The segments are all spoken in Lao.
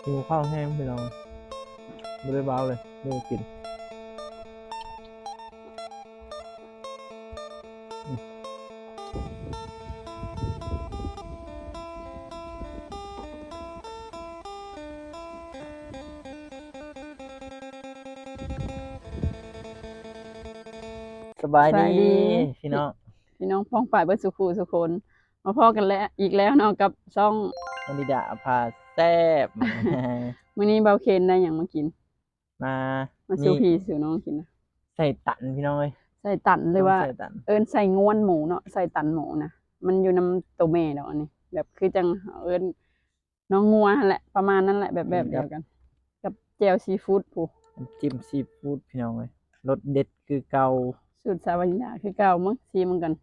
ຫິວເຂົ້າແຮງພີ່ນ້ອງ ບໍ່ໄດ້ເວົ້າເລີຍ ບໍ່ໄດ້ກິນ. ສະບາຍດີ ສະບາຍດີ ພີ່ນ້ອງ ພີ່ນ້ອງປ້ອງປາຍເບິດສູ່ຄູ່ສູ່ຄົນ ມາພໍ້ກັນແລ້ວ ອີກແລ້ວເນາະ ກັບຊ່ອງ ວະນິດາພາແຊບ. ມື້ນີ້ບ່າວເຄນໄດ້ຫຍັງມາກິນ? ມາ ມາສູ່ພີ່ສູ່ນ້ອງກິນນະ ໄສ້ຕັນພີ່ນ້ອງເອີຍ ໄສ້ຕັນ ຫຼືວ່າ ເອີ້ນໄສ້ງວນໝູເນາະ ໄສ້ຕັນໝູນະ ມັນຢູ່ນຳໂຕແມ່ດອກ ອັນນີ້ແບບຄືຈັ່ງເຮົາເອີ້ນນ້ອງງົວຫັ້ນແຫຼະ ປະມານນັ້ນແຫຼະ ແບບ ແບບດຽວກັນ ກັບແຈ່ວຊີຟູດພຸ້ນ ນ້ຳຈິ້ມຊີຟູດພີ່ນ້ອງເອີຍ ລົດເດັດຄືເກົ່າ ສູດສາວະນິດາຄືເກົ່າ ເບິ່ງຊີມເບິ່ງກັນ.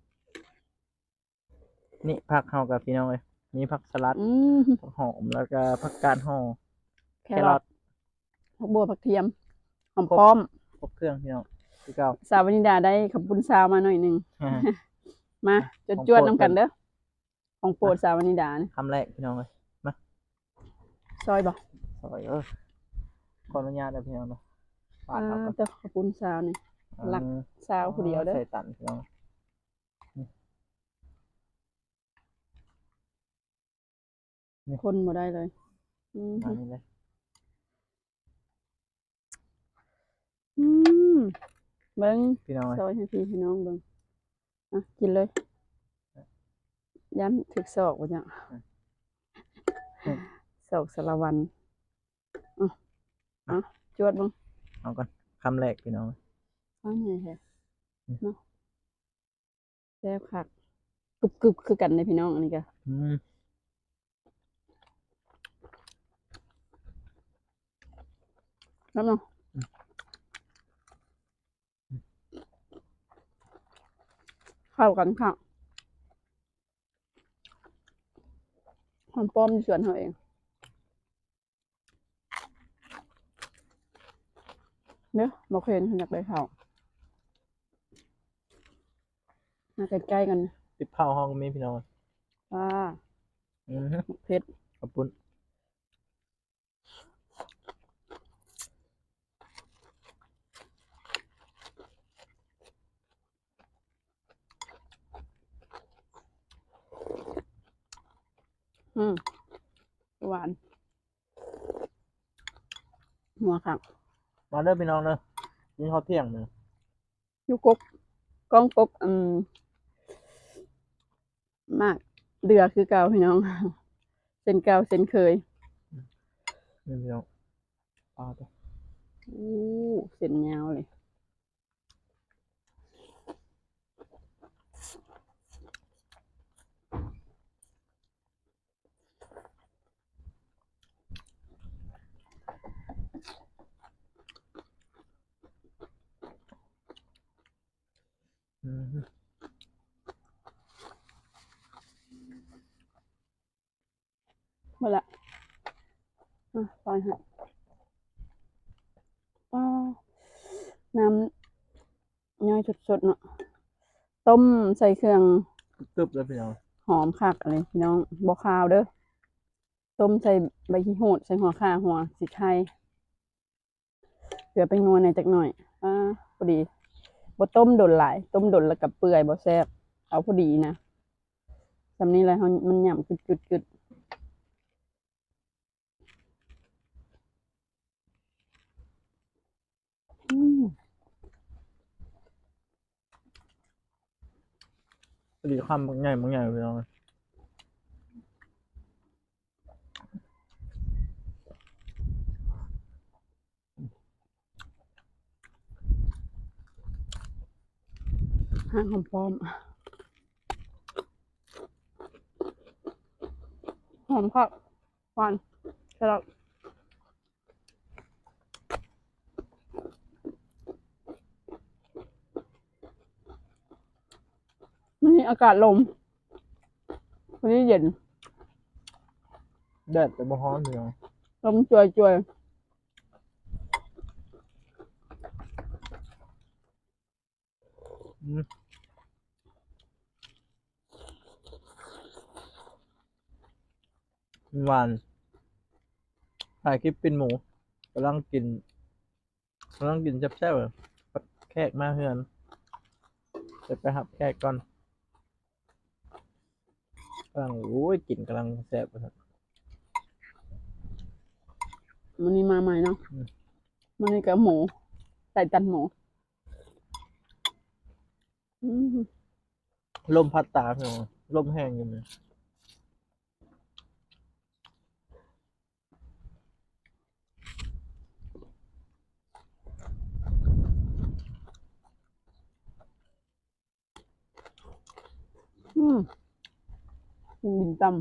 ນີ້ຜັກເຮົາກະພີ່ນ້ອງເອີຍ ມີຜັກສະຫຼັດ ອືມ ຜັກຫອມ ແລ້ວກະຜັກກາດຫໍ່ ແຄຣອດ ແຄຣອດ ຜັກບົ່ວ ຜັກທຽມ ຫອມປ້ອມ ຄົບເຄື່ອງພີ່ນ້ອງ ຄືເກົ່າ ສາວະນິດາໄດ້ເຂົ້າປຸ້ນຊາວມາໜ້ອຍໜຶ່ງ ອ່າ ມາ ຈວດໆນຳກັນເດີ ຂອງໂປດສາວະນິດານີ້ ຄຳແລກພີ່ນ້ອງເອີຍ ມາ ຊອຍບໍ່? ຊອຍ ເອີ ຂໍອະນຸຍາດເດີພີ່ນ້ອງເດີ ປາດເອົາກ່ອນ ເອີ ເຂົ້າປຸ້ນຊາວນີ້ ເອີ ຫຼັກຊາວຜູ້ດຽວເດີ ໃສ່ຕັນພີ່ນ້ອງ. ນີ້ ຄົນບໍ່ໄດ້ເລີຍ ອືມ ມານີ້ເລີຍ ອືມ ເບິ່ງ ພີ່ນ້ອງເອີຍ ຊອຍໃຫ້ພີ່ ພີ່ນ້ອງເບິ່ງ ອ່ະ ກິນເລີຍ ຢ້ານຖືກສອກບໍ່ຈັກ ອືມ ສອກສາລະວັນ ອືມ ອ່ະ ອ່ະ ຈວດເບິ່ງ ເອົາກ່ອນ ຄຳແລກພີ່ນ້ອງ ຄຳໃຫຍ່ແທ້ ອືມ ເນາະ. ແຊບຄັກ ກຶບໆຄືກັນເດ້ພີ່ນ້ອງ ອັນນີ້ກະ ອືມ ແຊບເນາະ ອືມ ເຂົ້າກັນຄັກ ຫອມປ້ອມຢູ່ສວນເຮົາເອງ. ເດີ ບໍ່ເຄີຍເຫັນ ຢາກໄດ້ເຂົ້າ ມາໃກ້ໆກັນ ຕິບເຂົ້າເຮົາກໍມີພີ່ນ້ອງ ອ່າ ອືຮຶ ເຜັດ ເຂົ້າປຸ້ນ ອືມ ຫວານ ນົວຄັກ ມາເດີພີ່ນ້ອງເດີ ກິນເຂົ້າທ່ຽງເດີ ຢູ່ກົກ ກ້ອງກົກ ອືມ ໝາກເດືອຄືເກົ່າພີ່ນ້ອງ ເຊັ່ນເກົ່າເຊັ່ນເຄີຍ ນີ້ພີ່ນ້ອງ ປາດ ໂອ້ ເສັ້ນຍາວເລີຍ. ອືຮຶ ໝົດລະ ອ່ະ ປ່ອຍໃຫ້ ປາ ນ້ຳຍ້ອຍສົດໆເນາະ ຕົ້ມໃສ່ເຄື່ອງ ຕຶບໆເລີຍພີ່ນ້ອງ ຫອມຄັກອັນນີ້ພີ່ນ້ອງ ບໍ່ຄາວເດີ ຕົ້ມໃສ່ໃບຂີ້ຫູດ ໃສ່ຫົວຂ່າ ຫົວສີໄຄ ເກືອແປ້ງນົວແດ່ຈັກໜ້ອຍ ອ່າ ພໍດີ ບໍ່ຕົ້ມດົນຫຼາຍ ຕົ້ມດົນແລ້ວກະເປື່ອຍບໍ່ແຊບ ເອົາພໍດີນະ ສ່ຳນີ້ແຫຼະ ເຮົາ ມັນຫຍ້ຳກຶດໆ ອືມ ພໍດີຄຳບັກໃຫຍ່ ບັກໃຫຍ່ພີ່ນ້ອງ ຫາກຫອມປ້ອມ ຫອມຄັກ ຫວານ ແຄຣອດ ມື້ນີ້ອາກາດລົມ ມື້ນີ້ເຢັນ ແດດກະບໍ່ຮ້ອນເລີຍ ລົມຈວຍໆ. ອືມ ຫວານ ຖ່າຍຄລິບປີ້ນໝູ ກຳລັງກິນ ກຳລັງກິນແຊບໆ ແຂກມາເຮືອນ ຈະໄປຮັບແຂກກ່ອນ. ກຳລັງ ໂອ້ຍ ກິນກຳລັງແຊບວ່າຊັ້ນ. ມື້ນີ້ມາໃໝ່ເນາະ. ອືມ ມື້ນີ້ກໍໝູ ໄຕຕັນໝູ. ອືມ ລົມພັດຕາ ພີ່ນ້ອງ ລົມແຮງຢູ່ນີ້. ອືມ ກິນບິນຕຳ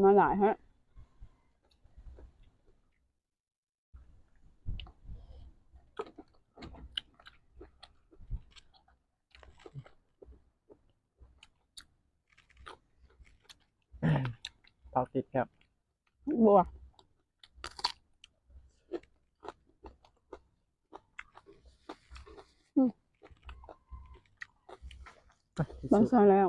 ມາຫຼາຍແຮະ. ຜັກຕິດແຄບ ບົວ ອືມ ບັງຊາແລ້ວ.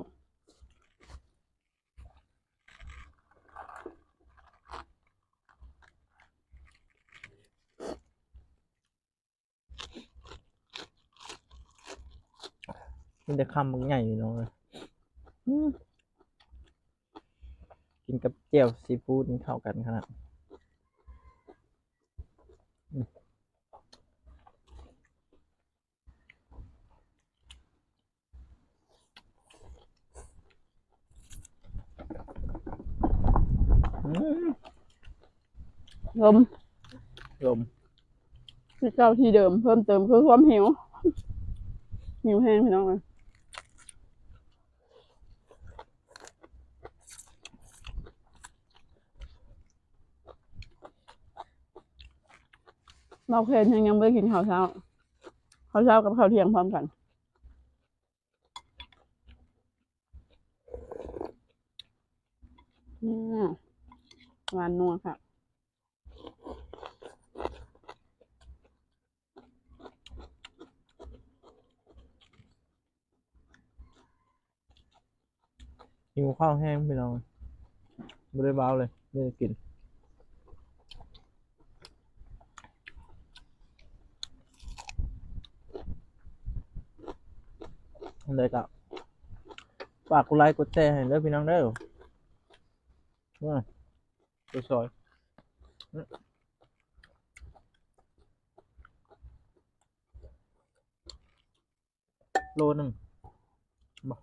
ມີແຕ່ຄຳບັກໃຫຍ່ພີ່ນ້ອງເອີຍ. ອືມ ກິນກັບແຈ່ວຊີຟູດນີ້ເຂົ້າກັນຂະໜາດ. ອືມ ອືມ ລົມ ລົມ ທີ່ເກົ່າທີ່ເດີມ ເພີ່ມເຕີມຄືຄວາມຫິວ ຫິວແຮງພີ່ນ້ອງເອີຍ. ເບົາເຄນຍັງ ຍັງບໍ່ໄດ້ກິນເຂົ້າເຊົ້າ ເຂົ້າເຊົ້າກັບເຂົ້າທ່ຽງພ້ອມກັນ. ອືມ ຫວານນົວຄັກ. ຫິວເຂົ້າແຮງພີ່ນ້ອງ ບໍ່ໄດ້ເວົ້າເລີຍ ບໍ່ໄດ້ກິນ. ຈັ່ງໃດກໍຝາກກົດໄລກົດແຊໃຫ້ເດີພີ່ນ້ອງເດີ. ອືມ ໄປຊອຍ ອືມ ໂລໜຶ່ງບໍ່?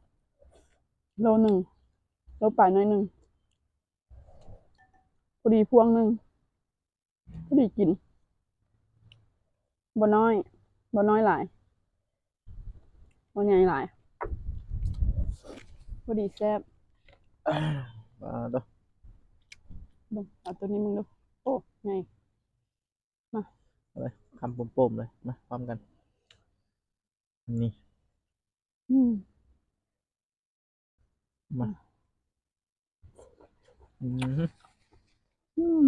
ໂລໜຶ່ງ ໂລປາຍໜ້ອຍໜຶ່ງ ພໍດີພວງໜຶ່ງ ພໍດີກິນ ບໍ່ນ້ອຍ ບໍ່ນ້ອຍຫຼາຍ ບໍ່ໃຫຍ່ຫຼາຍ ພໍດີແຊບ. ປາດໂທ້ ເບິ່ງ ເອົາໂຕນີ້ເບິ່ງດູ ໂອ້ ໃຫຍ່ ມາ ເອົາເລີຍ ຄຳໂປມໆເລີຍ ມາ ພ້ອມກັນ ນີ້ ອືມ ມາ ອືມ ອືມ.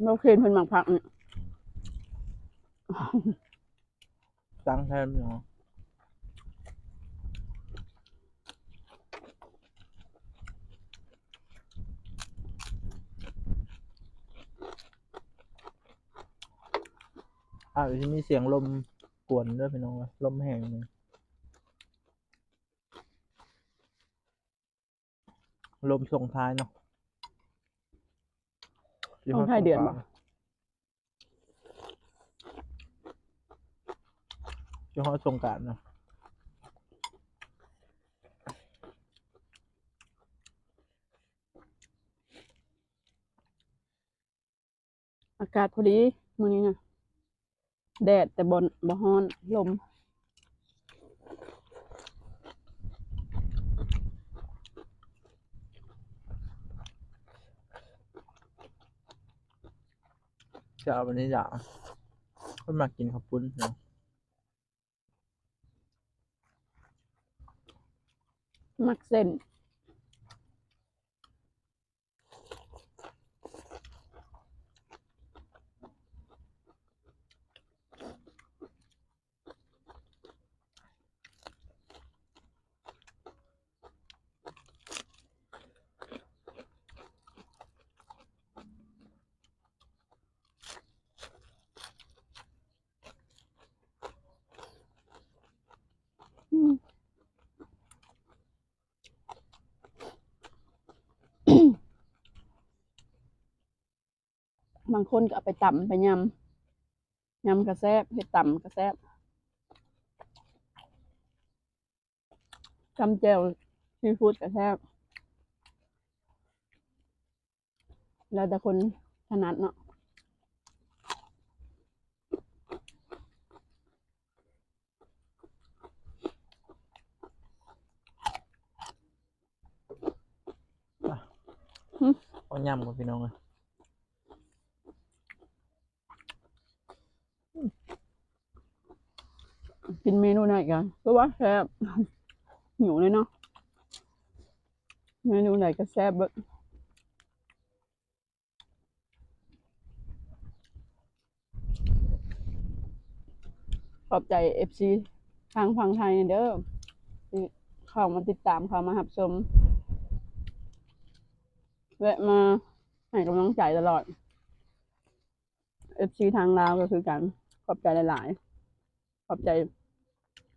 ບໍ່ເຄນເພິ່ນມັກຜັກນີ້ ຕັງແທນເນາະ. ອາດຊິມີສຽງລົມກວນເດີພີ່ນ້ອງເອີຍ ລົມແຮງ. ລົມສົ່ງທ້າຍເນາະ ສົ່ງທ້າຍເດືອນບໍ່? ຊິຮອດສົງການເນາະ. ອາກາດພໍດີມື້ນີ້ນະ ແດດແຕ່ບໍ່ ບໍ່ຮ້ອນ ລົມ. ເຈົ້າ ວັນນີ້ດາ ເພິ່ນມັກກິນເຂົ້າປຸ້ນເນາະ. ມັກເສັ້ນ. ບາງຄົນກໍເອົາໄປຕຳໄປຍຳ ຍຳກໍແຊບ ເຮັດຕຳກໍແຊບ ຕຳແຈ່ວຊີຟູດກໍແຊບ ແລ້ວແຕ່ຄົນຖະໜັດເນາະ. ອະ ຫຶ ເອົາຍຳກ່ອນພີ່ນ້ອງເອີຍ. ກິນເມນູໃດກໍຄືວ່າແຊບ ຫິວເລີຍເນາະ ເມນູໃດກໍແຊບເບິດ. ຂອບໃຈເອັຟຊີທາງຝັ່ງໄທເດີ ທີ່ເຂົ້າມາຕິດຕາມ ເຂົ້າມາຮັບຊົມ ແວະມາໃຫ້ກຳລັງໃຈຕະຫຼອດ. ເອັຟຊີທາງລາວກໍຄືກັນ ຂອບໃຈຫຼາຍໆ ຂອບໃຈ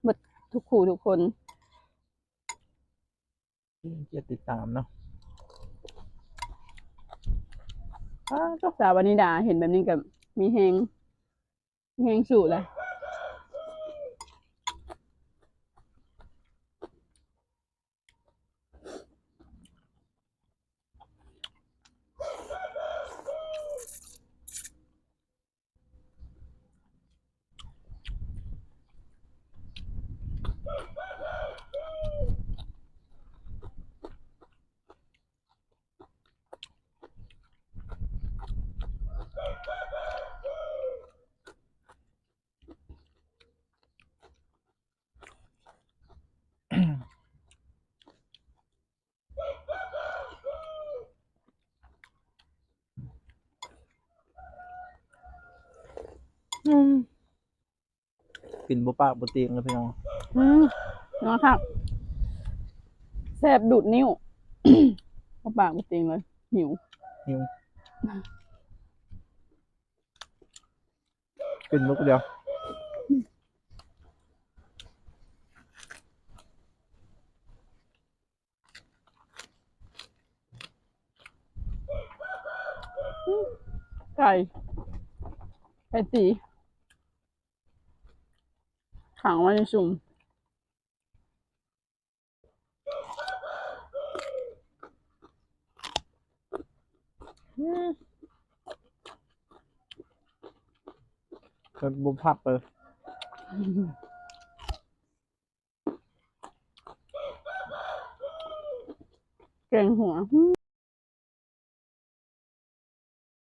ເບິດທຸກຄູ່ທຸກຄົນ ທີ່ຕິດຕາມເນາະ. ອ້າ ສາວວານິດາເຫັນແບບນີ້ກໍມີແຮງ ມີແຮງສູ້ແຫຼະ. ອືມ ກິນບໍ່ປາກບໍ່ຕີງເລີຍພີ່ນ້ອງ. ອືມ ເນາະ ຄັກ ແຊບດູດນິ້ວ ບໍ່ປາກບໍ່ຕີງເລີຍ ຫິວ ຫິວ. ກິນມື້ດຽວ ໄກ່ ໄກ່ຕີ ຂັງໄວ້ໃນຊຸມ. ອືມ ເຮັດບໍ່ພັກເລີຍ ແກງຫົວ.